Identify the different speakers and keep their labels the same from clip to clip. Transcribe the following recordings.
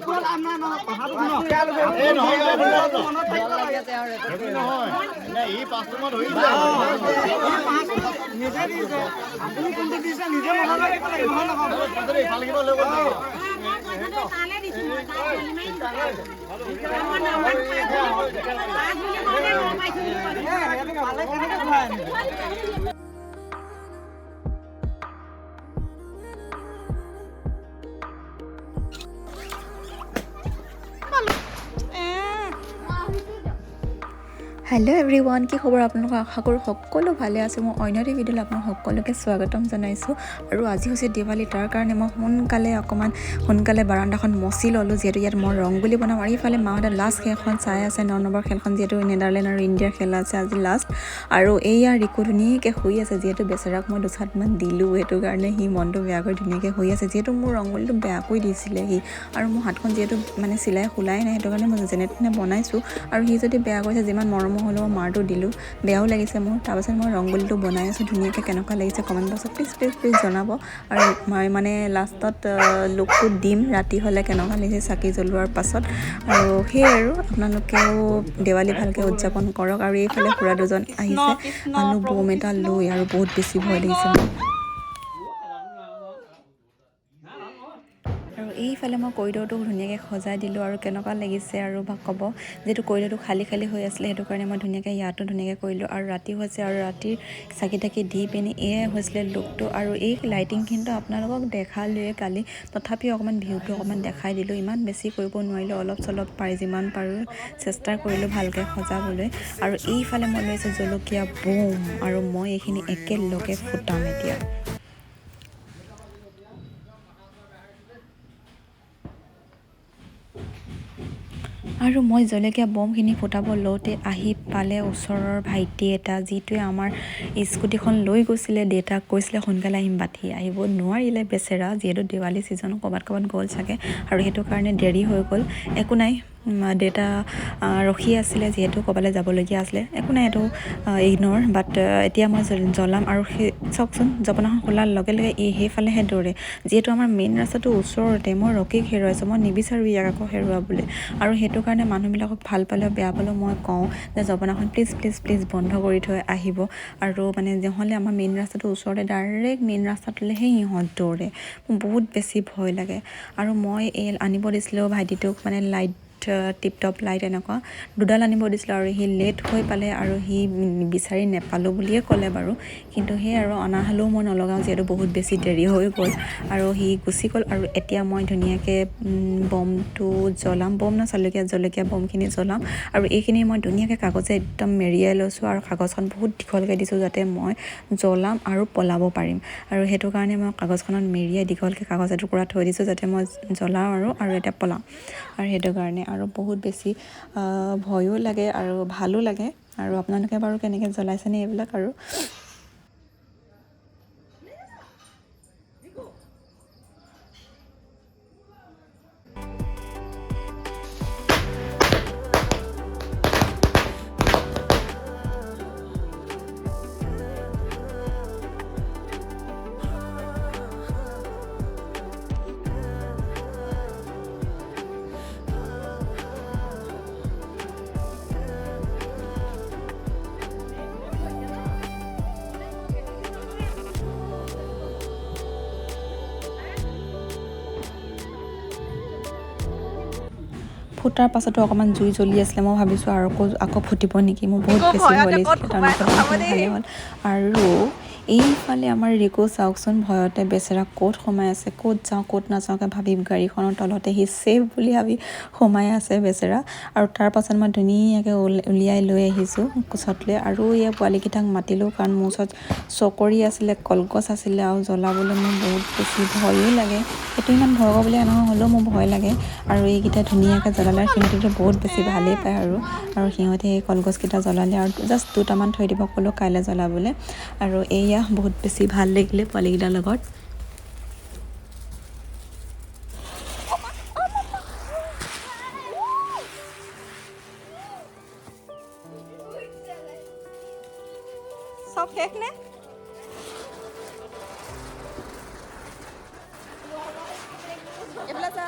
Speaker 1: এই নহয়, সেইটো নহয়, ই 5 টকা ধৰিছে।
Speaker 2: নিজে দিছে। আপুনি কোনটো দিছে নিজে মনত ৰাখিব লাগিব, নহয় নহয়।
Speaker 1: ইফালে কিবা লৈ গ'ল।
Speaker 3: মই পইচাটো তালৈ দিছোঁ, মই তাত দলি মাৰি দিছোঁ। মই নাম্বাৰটো পাইছোঁ, 5 বুলি কওঁতে ন পাইছোঁ বুলি কৈছোঁ।
Speaker 2: পালে কেনেকৈ ঘূৰাই আনিব?
Speaker 4: হেল্ল' এভৰি ওৱান, কি খবৰ আপোনালোকৰ? আশা কৰোঁ সকলো ভালে আছে। মই অন্য এটি ভিডিঅ'লৈ আপোনালোক সকলোকে স্বাগতম জনাইছোঁ। আৰু আজি হৈছে দেৱালী, তাৰ কাৰণে মই সোনকালে অকণমান সোনকালে বাৰাণ্ডাখন মচি ল'লোঁ, যিহেতু ইয়াত মই ৰংগোলী বনাম। আৰু ইফালে মাহঁতে লাষ্ট খেলখন চাই আছে, 9 নম্বৰ খেলখন, যিহেতু নেডাৰলেণ্ড আৰু ইণ্ডিয়াৰ খেল আছে আজি লাষ্ট। আৰু এইয়া ৰিকু ধুনীয়াকৈ শুই আছে, যিহেতু বেচেৰাক মই দুচাটমান দিলোঁ, সেইটো কাৰণে সি মনটো বেয়া কৰি ধুনীয়াকৈ শুই আছে, যিহেতু মোৰ ৰংগোলীটো বেয়াকৈ দিছিলে সি। আৰু মোৰ হাতখন যিহেতু মানে চিলাই খোলাই নাই, সেইটো কাৰণে মই যেনে তেনে বনাইছোঁ। আৰু সি যদি বেয়া কৰিছে, যিমান মৰমৰ হ'লেও মাৰটো দিলোঁ, বেয়াও লাগিছে মোৰ। তাৰপাছত মই ৰংগোলীটো বনাই আছোঁ ধুনীয়াকৈ। কেনেকুৱা লাগিছে কমেণ্ট বক্সত প্লিজ প্লিজ প্লিজ জনাব। আৰু মই মানে লাষ্টত লুকটো দিম ৰাতি হ'লে, কেনেকুৱা লাগিছে চাকি জ্বলোৱাৰ পাছত। আৰু সেয়াই, আৰু আপোনালোকেও দেৱালী ভালকৈ উদযাপন কৰক। আৰু এইফালে খুৰা দুজন আহিছে আলু বোম এটা লৈ, আৰু বহুত বেছি ভয় লাগিছে মোৰ। আৰু এইফালে মই কৰিডৰটো ধুনীয়াকৈ সজাই দিলোঁ। আৰু কেনেকুৱা লাগিছে আৰু বা ক'ব। যিহেতু কৰিডৰটো খালী খালী হৈ আছিলে, সেইটো কাৰণে মই ধুনীয়াকৈ ইয়াতো ধুনীয়াকৈ কৰিলোঁ। আৰু ৰাতি হৈছে আৰু ৰাতিৰ চাকি তাকি দি পিনি এয়াই হৈছিলে লুকটো। আৰু এই লাইটিংখিনিতো আপোনালোকক দেখালোৱে কালি, তথাপিও অকণমান ভিউটো অকণমান দেখাই দিলোঁ। ইমান বেছি কৰিব নোৱাৰিলোঁ, অলপ চলপ পাৰি যিমান পাৰোঁ চেষ্টা কৰিলোঁ ভালকৈ সজাবলৈ। আৰু এইফালে মই লৈছোঁ জলকীয়া বোম, আৰু মই এইখিনি একেলগে ফুটাম এতিয়া। আৰু মই জলকীয়া বমখিনি ফুটাব লওঁতে আহি পালে ওচৰৰ ভাইটি এটা, যিটোৱে আমাৰ স্কুটিখন লৈ গৈছিলে। দেউতাক কৈছিলে সোনকালে আহিম, বাট সি আহিব নোৱাৰিলে বেচেৰা, যিহেতু দেৱালী ছিজন, ক'ৰবাত ক'ৰবাত গ'ল চাগে আৰু সেইটো কাৰণে দেৰি হৈ গ'ল। একো নাই, দেউতা ৰখি আছিলে, যিহেতু ক'ৰবালৈ যাবলগীয়া আছিলে। একো নাই, এইটো ইগন'ৰ। বাট এতিয়া মই জ্বলাম। আৰু সেই চাওকচোন, জপনাখন খোলাৰ লগে লগে ই সেইফালেহে দৌৰে, যিহেতু আমাৰ মেইন ৰাস্তাটোৰ ওচৰতে। মই ৰকিক হেৰুৱাইছোঁ, মই নিবিচাৰোঁ ইয়াক আকৌ হেৰুৱাবলৈ। আৰু সেইটো কাৰণে মানুহবিলাকক ভাল পালেও বেয়া পালেও মই কওঁ যে জপনাখন প্লিজ প্লিজ প্লিজ বন্ধ কৰি থৈ আহিব। আৰু মানে নহ'লে আমাৰ মেইন ৰাস্তাটোৰ ওচৰতে, ডাইৰেক্ট মেইন ৰাস্তাটোলৈহে সিহঁত দৌৰে, মোৰ বহুত বেছি ভয় লাগে। আৰু মই এই আনিব দিছিলোঁ ভাইটিটোক, মানে লাইট, টিপ টপ লাইট এনেকুৱা দুডাল আনিব দিছিলোঁ, আৰু সি লেট হৈ পালে আৰু সি বিচাৰি নেপালোঁ বুলিয়ে ক'লে বাৰু। কিন্তু সেই আৰু অনা হ'লেও মই নলগাওঁ, যিহেতু বহুত বেছি দেৰি হৈ গ'ল আৰু সি গুচি গ'ল। আৰু এতিয়া মই ধুনীয়াকৈ বমটো জ্বলাম, বম ন জলকীয়া, জলকীয়া বমখিনি জ্বলাম। আৰু এইখিনি মই ধুনীয়াকৈ কাগজে একদম মেৰিয়াই লৈছোঁ, আৰু কাগজখন বহুত দীঘলকৈ দিছোঁ, যাতে মই জ্বলাম আৰু পলাব পাৰিম। আৰু সেইটো কাৰণে মই কাগজখনত মেৰিয়াই দীঘলকৈ কাগজ এটুকুৰা থৈ দিছোঁ, যাতে মই জ্বলাওঁ আৰু আৰু এতিয়া পলাওঁ। আৰু সেইটো কাৰণে আৰু বহুত বেছি ভয়ো লাগে আৰু ভালো লাগে। আৰু আপোনালোকে বাৰু কেনেকৈ জ্বলাইছেনে এইবিলাক? আৰু ফুটাৰ পাছতো অকণমান জুই জ্বলি আছিলে। মই ভাবিছোঁ আৰু আকৌ আকৌ ফুটিব নেকি, মোৰ বহুত বেছি ভয় লাগিছিলে। তাৰপিছত ভালেই হ'ল। আৰু এইফালে আমাৰ ৰিকু চাওকচোন, ভয়তে বেচেৰা ক'ত সোমাই আছে, ক'ত যাওঁ ক'ত নাযাওঁকৈ ভাবি গাড়ীখনৰ তলতে সি ছেফ বুলি ভাবি সোমাই আছে বেচেৰা। আৰু তাৰ পাছত মই ধুনীয়াকৈ উলিয়াই লৈ আহিছোঁ কোচত লৈ। আৰু এই পোৱালিকেইটাক মাতিলোঁ, কাৰণ মোৰ ওচৰত চকৰি আছিলে, কলগছ আছিলে, আৰু জ্বলাবলৈ মোৰ বহুত বেছি ভয়ো লাগে। সেইটো ইমান ভয় কৰিবলগীয়া নহয়, হ'লেও মোৰ ভয় লাগে। আৰু এইকেইটা ধুনীয়াকৈ জ্বলালে আৰু সিহঁতেতো বহুত বেছি ভালেই পায়। আৰু আৰু সিহঁতে এই কলগছকেইটা জ্বলালে আৰু জাষ্ট দুটামান থৈ দিব ক'লোঁ কাইলৈ জ্বলাবলৈ। আৰু এয়া বহুত বেছি ভাল লাগিলে পোৱালিকেইটাৰ লগত।
Speaker 5: চব শেষ নে? এইফালে যা।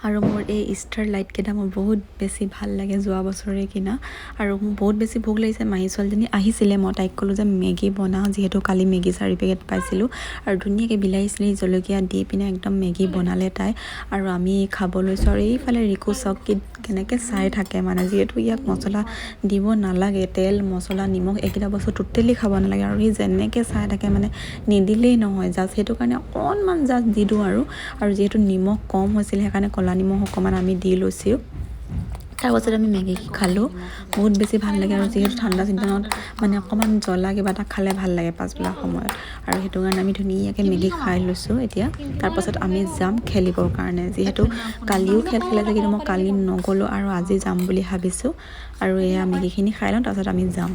Speaker 4: আৰু মোৰ এই ষ্টাৰ লাইটকেইটা মোৰ বহুত বেছি ভাল লাগে, যোৱা বছৰে কিনা। আৰু মোৰ বহুত বেছি ভোক লাগিছে। মাহী ছোৱালীজনী আহিছিলে, মই তাইক ক'লোঁ যে মেগী বনাওঁ, যিহেতু কালি মেগী 4 পেকেট পাইছিলোঁ। আৰু ধুনীয়াকৈ বিলাহী চিলাহী জলকীয়া দি পিনে একদম মেগী বনালে তাই, আৰু আমি খাব লৈছোঁ। আৰু এইফালে ৰিকু চাওক কি কেনেকৈ চাই থাকে, মানে যিহেতু ইয়াক মছলা দিব নালাগে, তেল মছলা নিমখ এইকেইটা বস্তু টোটেলি খাব নালাগে। আৰু সি যেনেকৈ চাই থাকে মানে নিদিলেই নহয়, জাষ্ট সেইটো কাৰণে অকণমান জাষ্ট দি দিওঁ। আৰু আৰু যিহেতু নিমখ কম হৈছিলে, সেইকাৰণে ক'লা নিমখ অকণমান আমি দি লৈছোঁ। তাৰপাছত আমি মেগী খালোঁ, বহুত বেছি ভাল লাগে। আৰু যিহেতু ঠাণ্ডা চিজনত মানে অকণমান জ্বলা কিবা এটা খালে ভাল লাগে পাছবেলা সময়ত, আৰু সেইটো কাৰণে আমি ধুনীয়াকৈ মেগী খাই লৈছোঁ এতিয়া। তাৰপাছত আমি যাম খেলিবৰ কাৰণে, যিহেতু কালিও খেল খেলাইছে, কিন্তু মই কালি নগ'লোঁ আৰু আজি যাম বুলি ভাবিছোঁ। আৰু এয়া মেগীখিনি খাই লওঁ, তাৰপাছত আমি যাম।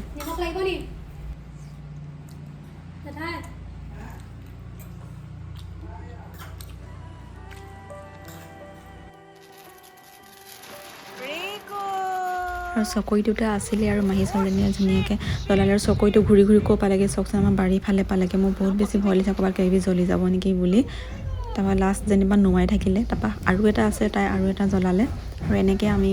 Speaker 4: আৰু চকৰি দুটা আছিলে, আৰু মাহী ছোৱালীজনীয়ে ধুনীয়াকৈ জ্বলালে। আৰু চকৰিটো ঘূৰি ঘূৰি ক'ৰ পালেগৈ চাওকচোন, আমাৰ বাৰীৰ ফালে পালেগৈ। মোৰ বহুত বেছি ভয় লাগিছে ক'ৰবাত কিবা কিবি জ্বলি যাব নেকি বুলি। তাৰপৰা লাষ্ট যেনিবা নুমাই থাকিলে। তাৰপৰা আৰু এটা আছে, তাই আৰু এটা জ্বলালে। আৰু এনেকৈ আমি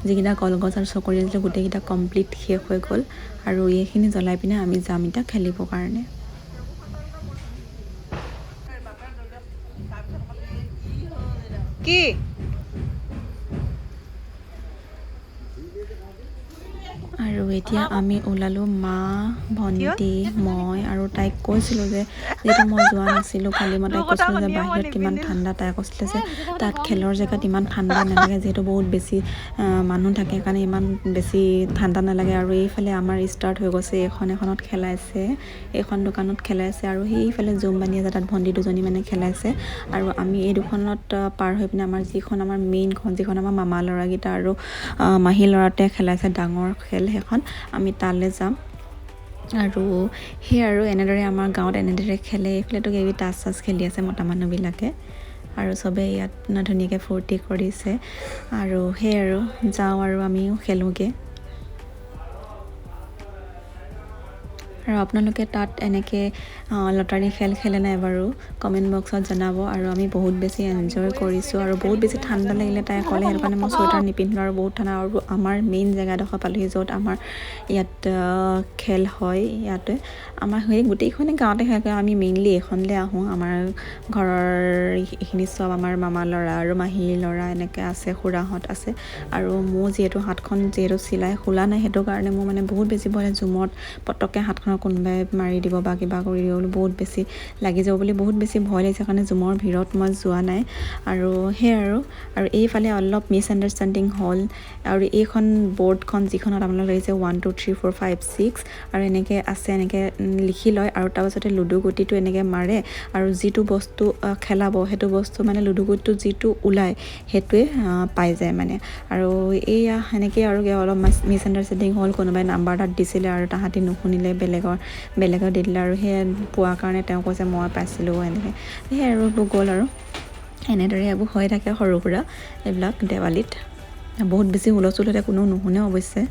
Speaker 4: যিকেইটা কলগছ আৰু চকৰি আছিলে গোটেইকেইটা কমপ্লিট শেষ হৈ গ'ল। আৰু এইখিনি জ্বলাই পিনে আমি যাম এতিয়া খেলিবৰ কাৰণে।
Speaker 5: কি
Speaker 4: আৰু এতিয়া আমি ওলালোঁ, মা, ভণ্টি, মই। আৰু তাইক কৈছিলোঁ যে যিহেতু মই যোৱা নাছিলোঁ কালি, মই তাইক কৈছিলোঁ যে বাহিৰত কিমান ঠাণ্ডা। তাই কৈছিলে যে তাত খেলৰ জেগাত ইমান ঠাণ্ডা নালাগে, যিহেতু বহুত বেছি মানুহ থাকে কাৰণে ইমান বেছি ঠাণ্ডা নালাগে। আৰু এইফালে আমাৰ ষ্টাৰ্ট হৈ গৈছে, এইখন এখনত খেলাইছে, এইখন দোকানত খেলাইছে। আৰু সেইফালে জুম বান্ধি আছে, তাত ভণ্টি দুজনী মানে খেলাইছে। আৰু আমি এই দুখনত পাৰ হৈ পিনে আমাৰ যিখন আমাৰ মেইনখন, যিখন আমাৰ মামা ল'ৰাকেইটা আৰু মাহী ল'ৰাটোৱে খেলাইছে ডাঙৰ খেল, সেইখন আমি তালৈ যাম। আৰু সেই আৰু এনেদৰে আমাৰ গাঁৱত এনেদৰে খেলে। এইফালেতো কিবি তাচ চাচ খেলি আছে মতা মানুহবিলাকে, আৰু চবেই ইয়াত ধুনীয়াকৈ ফূৰ্তি কৰিছে। আৰু সেই আৰু যাওঁ আৰু আমিও খেলোঁগৈ। আৰু আপোনালোকে তাত এনেকৈ লটাৰী খেল খেলে নাই বাৰু কমেণ্ট বক্সত জনাব। আৰু আমি বহুত বেছি এনজয় কৰিছোঁ, আৰু বহুত বেছি ঠাণ্ডা লাগিলে তাই ক'লে, সেইটো কাৰণে মই চুৱেটাৰ নিপিন্ধিলোঁ। আৰু বহুত ঠাণ্ডা। আৰু আমাৰ মেইন জেগাডোখৰ পালোহি, য'ত আমাৰ ইয়াত খেল হয়। ইয়াতে আমাৰ সেই গোটেইখনে গাঁৱতে খেল কৰে, আমি মেইনলি এইখনলৈ আহোঁ। আমাৰ ঘৰৰ এইখিনি চব আমাৰ মামা ল'ৰা আৰু মাহীৰ ল'ৰা এনেকৈ আছে, খুৰাহঁত আছে। আৰু মোৰ যিহেতু হাতখন যিহেতু চিলাই খোলা নাই, সেইটো কাৰণে মোৰ মানে বহুত বেছি ভয় লাগে। জুমত পটককৈ হাতখনত কোনোবাই মাৰি দিব বা কিবা কৰি দিব বুলি বহুত বেছি লাগি যাব বুলি বহুত বেছি ভয় লাগিছে, কাৰণে জুমৰ ভিৰত মই যোৱা নাই। আৰু সেই আৰু আৰু এইফালে অলপ মিছ আণ্ডাৰষ্টেণ্ডিং হ'ল। আৰু এইখন বৰ্ডখন যিখনত আপোনালোকে লাগিছে 1 2 3 4 5 6 আৰু এনেকৈ আছে, এনেকৈ লিখি লয়। আৰু তাৰপাছতে লুডু গুটিটো এনেকৈ মাৰে, আৰু যিটো বস্তু খেলাব সেইটো বস্তু মানে লুডু গুটিটো যিটো ওলায় সেইটোৱে পাই যায় মানে। আৰু এইয়া সেনেকৈ আৰু অলপ মিছ আণ্ডাৰষ্টেণ্ডিং হ'ল, কোনোবাই নাম্বাৰ তাত দিছিলে আৰু তাহাঁতি নুশুনিলে, বেলেগক দি দিলে। আৰু সেই পোৱাৰ কাৰণে তেওঁ কৈছে মই পাইছিলোঁ এনেকৈ। সেই আৰু এইবোৰ গ'ল। আৰু এনেদৰে এইবোৰ হৈ থাকে সৰু সুৰা এইবিলাক দেৱালীত। বহুত বেছি হুলস্থুল হৈ থাকে, কোনেও নুশুনে অৱশ্যে।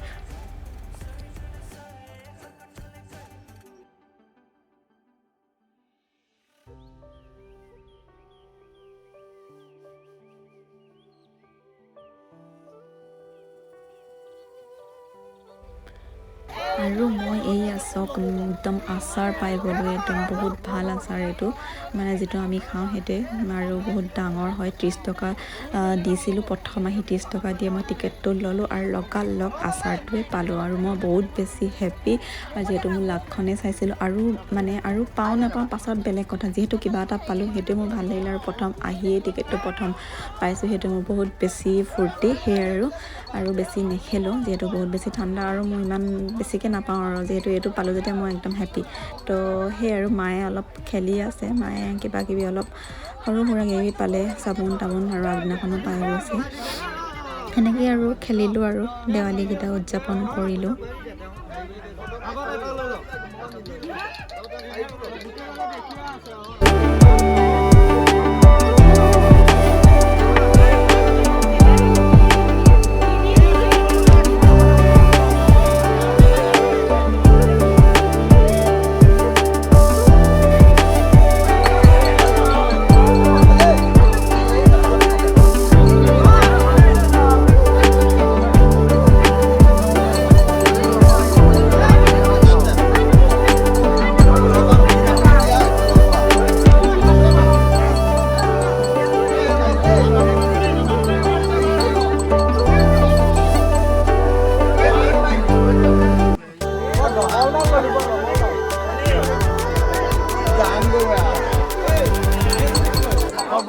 Speaker 4: আৰু মই এই চাওক একদম আচাৰ পাই গ'লোঁ, একদম বহুত ভাল আচাৰ এইটো, মানে যিটো আমি খাওঁ সেইটোৱে। আৰু বহুত ডাঙৰ হয়, 30 টকা দিছিলোঁ প্ৰথম আহি, 30 টকা দিয়ে মই টিকেটটো ল'লোঁ আৰু লগালগ আচাৰটোৱে পালোঁ। আৰু মই বহুত বেছি হেপ্পী, আৰু যিহেতু মোৰ লাকখনেই চাইছিলোঁ। আৰু মানে আৰু পাওঁ নাপাওঁ পাছত বেলেগ কথা, যিহেতু কিবা এটা পালোঁ সেইটোৱে মোৰ ভাল লাগিলে। আৰু প্ৰথম আহিয়ে টিকেটটো প্ৰথম পাইছোঁ, সেইটো মোৰ বহুত বেছি ফূৰ্তি। সেয়ে আৰু বেছি নেখেলোঁ, যিহেতু বহুত বেছি ঠাণ্ডা আৰু মোৰ ইমান বেছিকৈ নাপাওঁ, আৰু যিহেতু এইটো পালোঁ যেতিয়া মই একদম হেপ্পী। তো সেই আৰু মায়ে অলপ খেলি আছে, মায়ে কিবা কিবি অলপ সৰু সুৰা কিবি পালে, চাবোন তাবোন আৰু আগদিনাখনো পাই গৈছে। সেনেকৈ আৰু খেলিলোঁ আৰু দেৱালীকেইটা উদযাপন কৰিলোঁ। আৰু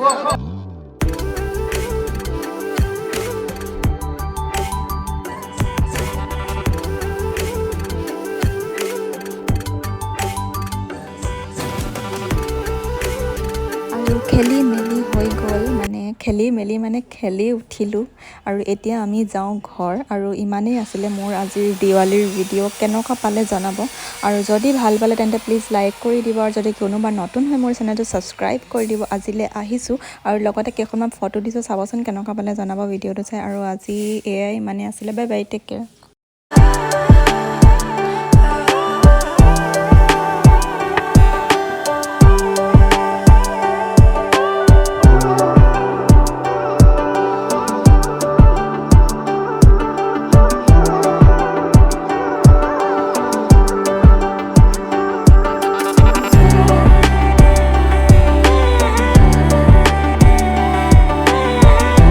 Speaker 4: খেলি মেলি হৈ গ'ল, মানে খেলি মেলি মানে খেলি উঠিলোঁ আৰু এতিয়া আমি যাওঁ ঘৰ। আৰু ইমানেই আছিলে মোৰ আজিৰ দিৱালীৰ ভিডিঅ'। কেনেকুৱা পালে জনাব আৰু যদি ভাল পালে তেন্তে প্লিজ লাইক কৰি দিব আৰু যদি কোনোবা নতুন হয় মোৰ চেনেলটো ছাবস্ক্ৰাইব কৰি দিব। আজিলৈ আহিছোঁ আৰু লগতে কেইখনমান ফটো দিছোঁ, চাবচোন কেনেকুৱা পালে জনাব ভিডিঅ'টো চাই। আৰু আজি এয়াই ইমানেই আছিলে। Bye bye, take care.